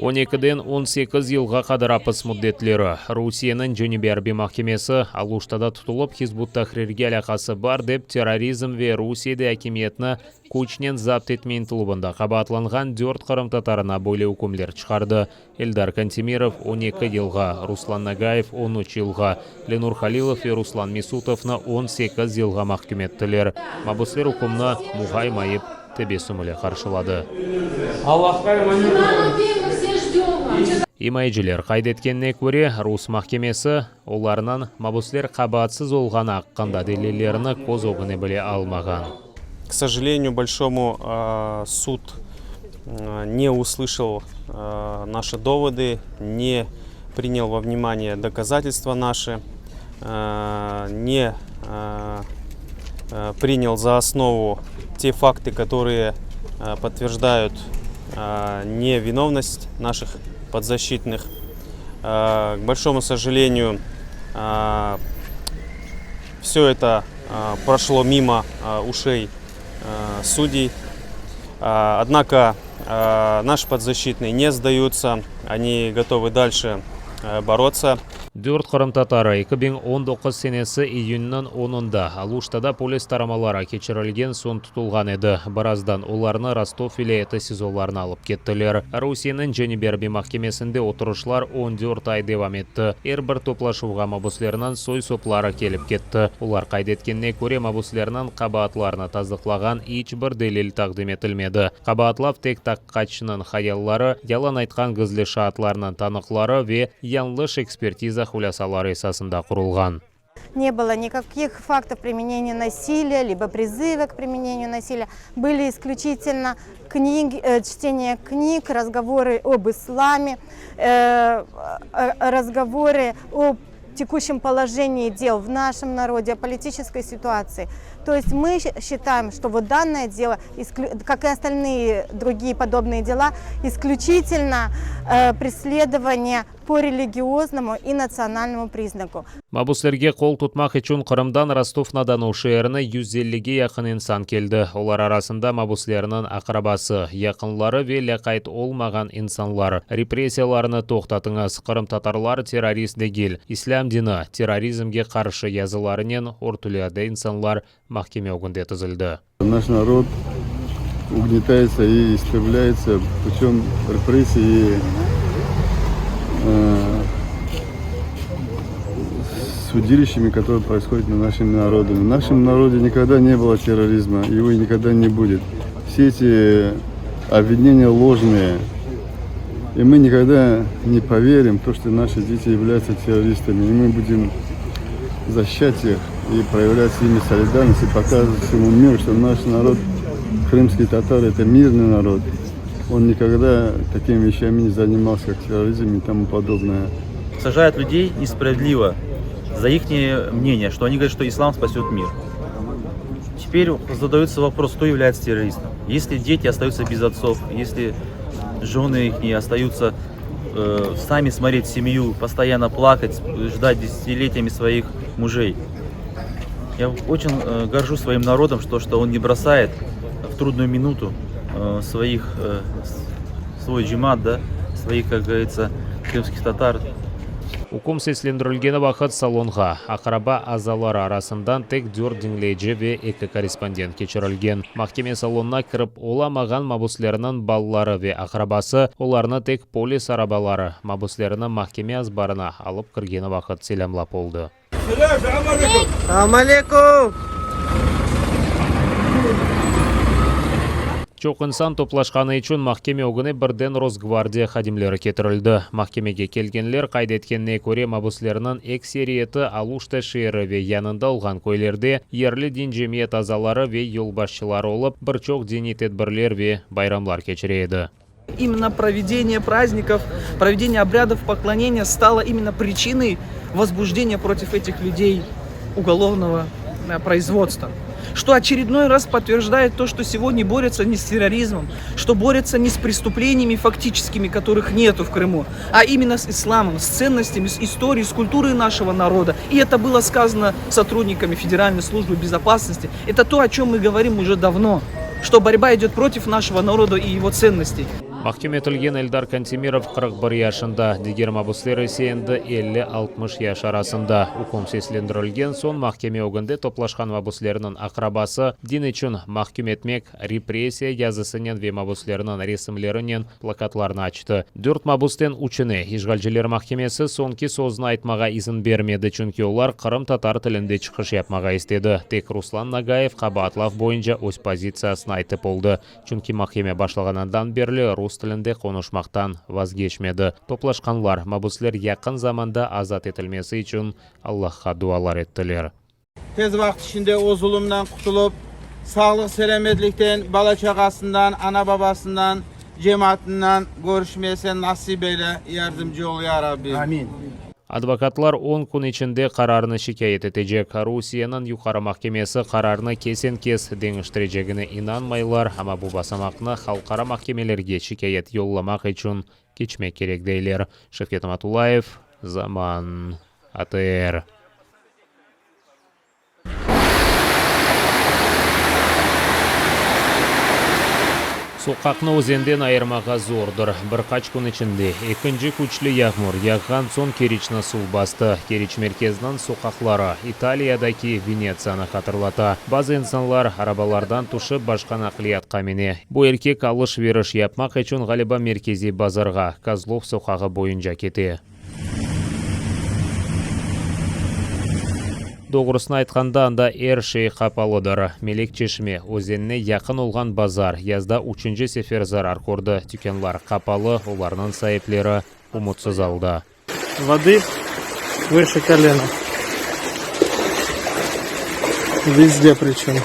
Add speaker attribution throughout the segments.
Speaker 1: On ekiden 18 yılğa qadar apis müddetleri. Rusiyeniñ Cenübiy arbiy mahkemesi, Aluştada tutulıp Hizb ut-Tahrirge alâqası bar dep terrorizm ve Rusiyede akimiyetni küçnen zapt etme ıntıluvında qabaatlanğan dört qırımtatarına böyle ükümler çıqardı, Eldar Kantemirov, 12 yılğa, Ruslan Nagayev, 13 yılğa, Lenur Halilov ve Ruslan Mesutovnı 18 yılğa mahküm ettiler. Mabüsler ükümni muğaymayıp, tebessüm ile qarşıladı. İmayeciler qayd etkenine köre, rus mahkemesi, olarnıñ, mabüsler qabaatsız olğanı aqqında delillerini köz ögüne bile almağan.
Speaker 2: K sojaleniyu bolşomu, sud ne uslışal naşı dovody, ne prinyal vo vnimaniye dokazatelstva naşı, ne prinyal za osnovu te faktı, kotorıye podtverjdayut nevinovnost naših podzaşçitnıh. K bolşomu sojaleniyu, vsö eto proşlo mimo uşey sudey. Odnako, naşı podzaşçitnıye ne sdayutsa, oni gotovı dalşe borotsa.
Speaker 1: Dört qırımtatarı 2019 senesi iyünniñ onunda Aluştada polis taramaları keçirilgen soñ tutulğan edi. Birazdan olarnı Rostov vilâyeti SİZOlarına alıp kettiler. Rusiyeniñ Cenübiy arbiy mahkemesinde oturışlar 14 ay devam etti. Er bir toplaşuvğa mabüslerniñ soy-sopları kelip ketti. Olar qayd etkenine köre, mabüslerniñ qabaatlarını tasdıqlağan iç bir delil taqdim etilmedi. Qabaatlav tek taqiqatçınıñ hayalları, yalan aytqan gizli şaatlarnıñ tanıqları ve yañlış ekspertiza hulâsaları esasında qurulğan.
Speaker 3: Ne было никаких фактов применения насилия, либо призыва к применению насилия. Были исключительно книги, чтение книг, разговоры об исламе, разговоры о текущем положении дел в нашем народе, о политической ситуации. То есть мы считаем, что вот данное дело, как и остальные другие подобные дела, исключительно преследование по религиозному и национальному признаку.
Speaker 1: Mabüslerge qol tutmaq içün Qırımdan Rostov-na-Donu şeerine 150ge yaqın insan keldi. Olar arasında mabüslerniñ aqrabası, yaqınları ve lâqayt olmağan insanlar. Repressiyalarnı toqtatıñız, qırımtatarlar terrorist degil, İslâm dini, terrorizmge qarşı yazılarınen örtülerde insanlar mahkeme ögünde tizildi.
Speaker 4: Наш народ угнетается и истребляется путем репрессий и судилищами, которые происходят над нашими народами. В нашем народе никогда не было терроризма, его и никогда не будет. Все эти обвинения ложные. И мы никогда не поверим в то, что наши дети являются террористами. И мы будем защищать их и проявлять с ними солидарность и показывать всему миру, что наш народ, крымские татары, это мирный народ. Он никогда такими вещами не занимался, как терроризм и тому подобное.
Speaker 5: Сажают людей несправедливо за их мнение, что они говорят, что ислам спасет мир. Теперь задается вопрос, кто является террористом. Если дети остаются без отцов, если жены их не остаются сами смотреть семью, постоянно плакать, ждать десятилетиями своих мужей. Я очень горжусь своим народом, что он не бросает в трудную минуту свой джемаат, да, своих, как говорится, крымских татар.
Speaker 1: Üküm seslendirilgeni vaqıt salonğa aqraba azaları arasından tek dört diñleyici ve eki korrespondent keçirilgen. Mahkeme salonına kirip olamağan mabüslerniñ balaları ve aqrabası olarnı tek polis arabaları mabüslerni mahkeme azbarına alıp kirgeni vaqıt selâmlap oldı.
Speaker 6: Selâm aleyküm!
Speaker 1: Çoq insan toplaşqanı içün mahkeme ögüne birden Rosgvardiya hadimleri ketirildi. Mahkemege kelgenler qayd etkenine köre, mabüslerniñ ekseriyeti Aluşta şeeri ve yanında olğan köylerde yerli din cemiyet azaları ve yolbaşçıları olıp, bir çoq diniy tedbirler ve bayramlar keçire edi.
Speaker 7: Именно проведение праздников, проведение обрядов поклонения стало именно причиной возбуждения против этих людей уголовного производства. Что очередной раз подтверждает то, что сегодня борются не с терроризмом, что борются не с преступлениями фактическими, которых нету в Крыму, а именно с исламом, с ценностями, с историей, с культурой нашего народа. И это было сказано сотрудниками Федеральной службы безопасности. Это то, о чем мы говорим уже давно, что борьба идет против нашего народа и его ценностей.
Speaker 1: Mahküm etilgen Eldar Kantemirov 41 yaşında, diger mabüsler ise endi 50-60 yaş arasında. Üküm seslendirilgen soñ mahkeme ögünde toplaşqan mabüslerniñ aqrabası din içün mahküm etmek, repressiya yazısınen ve mabüslerniñ resimlerinen plakatlarnı açtı. Dört mabüsten üçüne işğalciler mahkemesi soñki sözni aytmağa izin bermedi, çünki olar qırımtatar tilinde çıqış yapmağa istedi. Tek Ruslan Nagayev qabaatlav boyunca öz pozitsiyasını aytıp oldı, çünki mahkeme başlağanından berli rus tilinde qonuşmaqtan vazgeçmedi. Toplaşqanlar, mabüsler yaqın zamanda azat etilmesi içün Allahqa dualar ettiler.
Speaker 6: Tez vaqıt içinde o zulumdan qutulıp, sağlıq-selâmetlikten bala-çağasından, ana-babasından, cemaatından körüşmesi nasip eyle, yardımcı ol, ya Rabbim.
Speaker 1: Amin. Advokatlar on kün içinde qararnı şikâyet etecek. Rusiyeniñ Yuqarı mahkemesi qararnı kesen-kes deñiştirecegine inanmaylar, amma bu basamaqnı halqara mahkemelerge şikâyet yollamaq içün keçmek kerek, deyler. Şevket Amatullayev, Zaman, ATR. Soqaqnı özenden ayırmağa zordır. Bir qaç kün içinde ekinci küçlü yağmur yağğan soñ Keriçni suv bastı. Keriç merkeziniñ soqaqları İtaliyadaki Venetsiyanı hatırlata. Bazı insanlar arabalardan tüşip başqa naqliyatqa mine. Bu erkek alış-veriş yapmaq içün, ğaliba, merkeziy bazarğa, Kozlov soqağı boyunca kete. Doğrusını aytqanda, anda er şey qapalıdır. Melek Çeşme özenine yaqın olğan bazar yazda üçünci sefer zarar kördi. Tükânlar qapalı, olarnıñ saipleri ümütsiz alda.
Speaker 8: Vodı vışe kolena. Vezde pričem.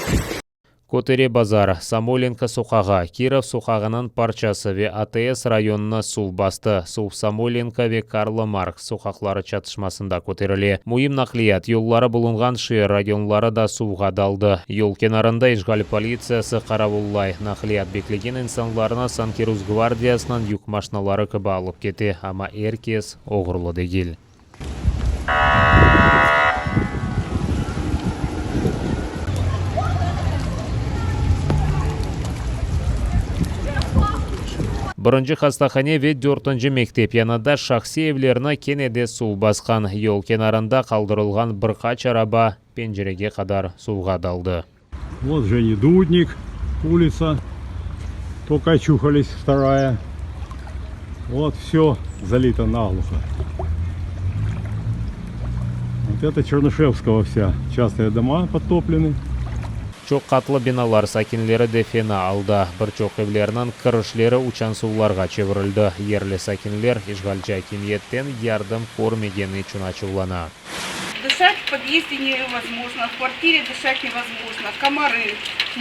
Speaker 1: Kötere bazar, Samoylenko soqağı, Kirov soqağınıñ parçası ve ATS rayonını suv bastı. Suv Samoylenko ve Karlo Marks soqaqları çatışmasında köterile. Müim naqliyat yolları bulunğan şeer rayonları da suvğa daldı. Yol kenarında işğal politsiyası qaravullay, naqliyat beklegen insanlarnı sanki Rus gvardiyasınıñ yük maşinaları kibi alıp kete, amma er kes oğurlı degil. Birinci hastahane ve dörtünci mektep yanında şahsiy evlerni kene de suv basqan. Yol kenarında qaldırılğan bir qaç araba pencerege qadar suvğa daldı.
Speaker 9: Vot Жени Дудник, улица, только очухались, вторая. Вот все залито наглухо. Вот это Чернышевского вся. Частные дома подтоплены.
Speaker 1: Çoq qatlı binalar sakinleri de fena alda. Bir çoq evlerniñ kirişleri uçan suvlarğa çevirildi. Yerli sakinler işğalci akimiyetten yardım körmegeni içün açuvlana.
Speaker 10: Dışat v podyezde nevozmojno, v kvartire dışat nevozmojno, komary,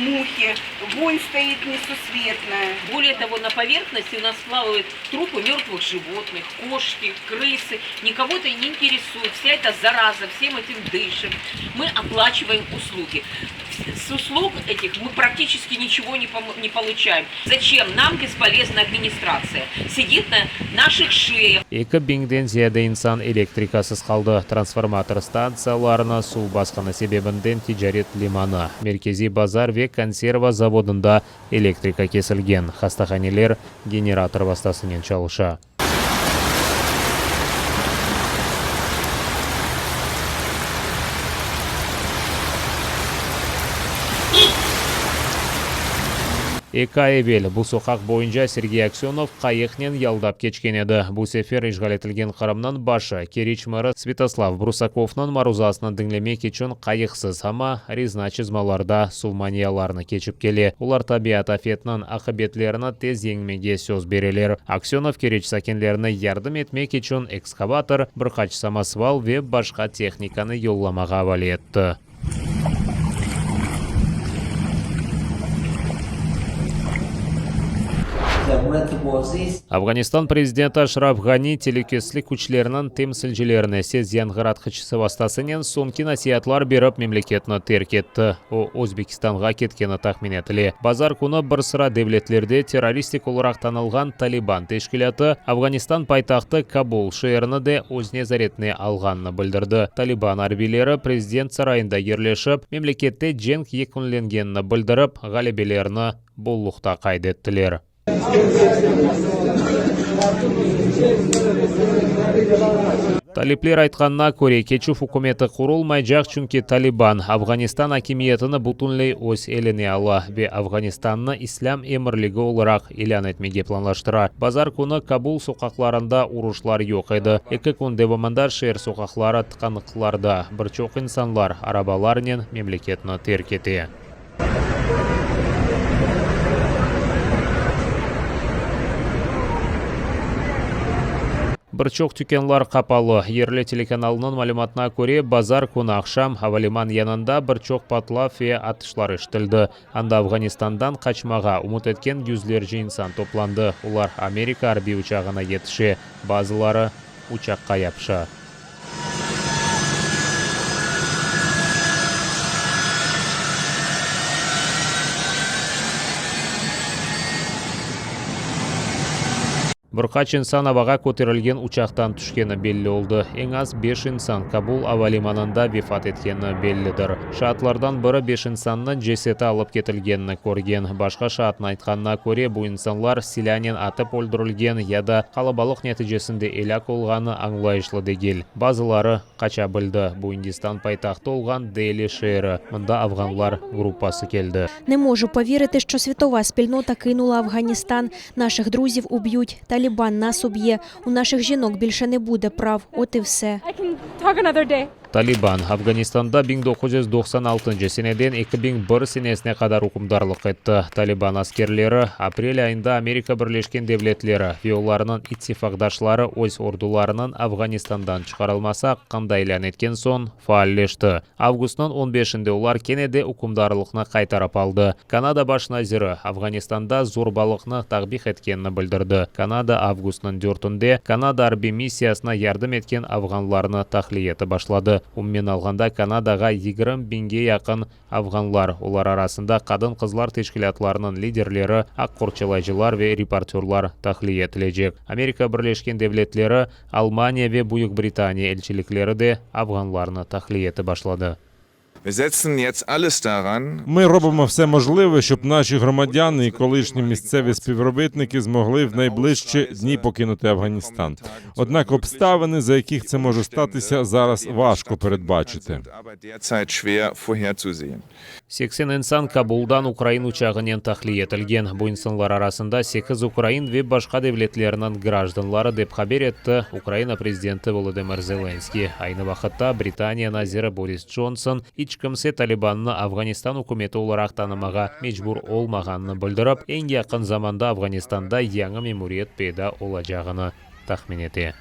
Speaker 10: muhi, vonь stoit nesусветная.
Speaker 11: Более того, на поверхности у нас плавают трупы мертвых животных, кошки, крысы. Никого это не интересует, вся эта зараза, всем этим дышим. Мы оплачиваем услуги. С услуг этих мы практически ничего не не получаем. Зачем нам бесполезная администрация? Сидит на наших шеях.
Speaker 1: Eki biñden ziyade insan elektrikasız qaldı, transformator stantsiyalarını suv basqanı sebebinden ticaret limanı, merkeziy bazar ve konserva zavodında elektrika kesilgen, hastahaneler generator vastasınen çalışa. Eki ay evel bu soqaq boyunca Sergey Aksönov qayıqnen yaldap keçken edi. Bu sefer işğal etilgen Qırımnıñ başı, Keriç meri Svâtoslav Brusakovnıñ maruzasını diñlemek içün qayıqsız, amma rezina çızmalarda suv manialarını keçip kele. Olar tabiat afetiniñ aqibetlerini tez yeñmege söz bereler. Aksönov Keriç sakinlerine yardım etmek içün ekskavator, bir qaç samosval ve başqa tehnikanı yollamağa avale etti. Afğanistan prezidenti Aşraf Ğani telükesizlik küçleriniñ temsilcilerine ses yañğıratqıçısı vastasınen soñki nasiatlar berip memleketni terk etti. O, Özbekistanğa ketkeni tahmin etile. Bazar künü bir sıra devletlerde terroristik olaraq tanılğan Taliban teşkilâtı Afğanistan paytahtı Kabul şeerini de öz nezaretine alğanını bildirdi. Taliban arbiyleri prezident sarayında yerleşip, memlekette cenk yekünlengenini bildirip, ğalebelerini bolluqta qayd ettiler. Talipler aytqanına köre, keçüv ükümeti qurulmaycaq, çünki Taliban, Afğanistan akimiyetini bütünley öz eline ala ve Afğanistannı İslâm emirligi olaraq ilân etmege planlaştıra. Bazar künü Kabul soqaqlarında uruşlar yoq edi. Eki kün devamında şeer soqaqları tıqanıqlarda, bir çoq insanlar arabalarnen memleketni terk ete. Bir çoq tükânlar qapalı. Yerli telekanalnıñ malümatına köre, bazar künü aqşam avaliman yanında bir çoq patlav ve atışlar eşitildi. Anda Afğanistandan qaçmağa ümüt etken yüzlerce insan toplandı, olar Amerika arbiy uçağına yetişe, bazıları uçaqqa yapışa. Bir qaç insan avağa köterilgen uçaqtan tüşkeni belli oldı. Eñ az beş insan Kabul ava limanında vefat etkeni bellidir. Şaatlardan biri beş insannıñ ceseti alıp ketilgenini körgen. Başqa şaatnıñ aytqanına köre, bu insanlar silânen atıp öldürilgen ya da qalabalıq neticesinde elâk olğanı añlayışlı degil. Bazıları qaça bildi. Bu Indistan paytahtı olğan Deli şeeri, mında afğanlar gruppası keldi.
Speaker 12: Ne moju poviriti, şço svitova spilnota kinula Afğanistan. Naşıh druziv ub'yut, Taliban nas ub'ye, u naşıh jinok bilşe ne bude prav, ot i vse.
Speaker 1: Taliban, Afganistanda 1996 seneden 2001 senesine qadar ükümdarlıq etti. Taliban askerleri, aprel ayında Amerika Birleşken Devletleri ve olarnıñ ittifaqdaşları öz ordularınıñ Afganistandan çıqarılması aqqında ilân etken soñ, faalleşti. Avgustnıñ on beşinde olar kene de ükümdarlıqnı qaytarıp aldı. Kanada baş naziri, Afğanistanda zorbalıqnı takbih etkenini bildirdi. Kanada avgustnıñ dörtünde Kanada arbiy missiyasına yardım etken afğanlarnı tahliyeti başladı. Umumen alğanda Kanadağa 20 biñge yaqın afğanlar, olar arasında qadın-qızlar teşkilâtlarınıñ liderleri, aq qorçalayıcılar ve reportörlar tahliye etilecek. Amerika Birleşken Devletleri, Almaniya ve Büyük Britaniya elçilikleri de afğanlarnı tahliye etip başladı.
Speaker 13: Ми робимо все можливе, щоб наші громадяни і колишні місцеві співробітники змогли в найближчі дні покинути Афганістан. Однак обставини, за яких це може статися, зараз важко передбачити.
Speaker 1: 80 insan Kabuldan ukrain uçağınen tahliye etilgen. Bu insanlar arasında sekiz ukrain ve başqa devletlerniñ grajdanları, dep haber etti Ukraina prezidenti Volodımır Zelenskıy. Aynı vaqıtta Britaniya naziri Boris Johnson, iç kimse Talibannı Afğanistan ükümeti olaraq tanımağa mecbur olmağanını bildirip, eñ yaqın zamanda Afğanistanda yañı memuriyet peyda olacağını tahmin ete.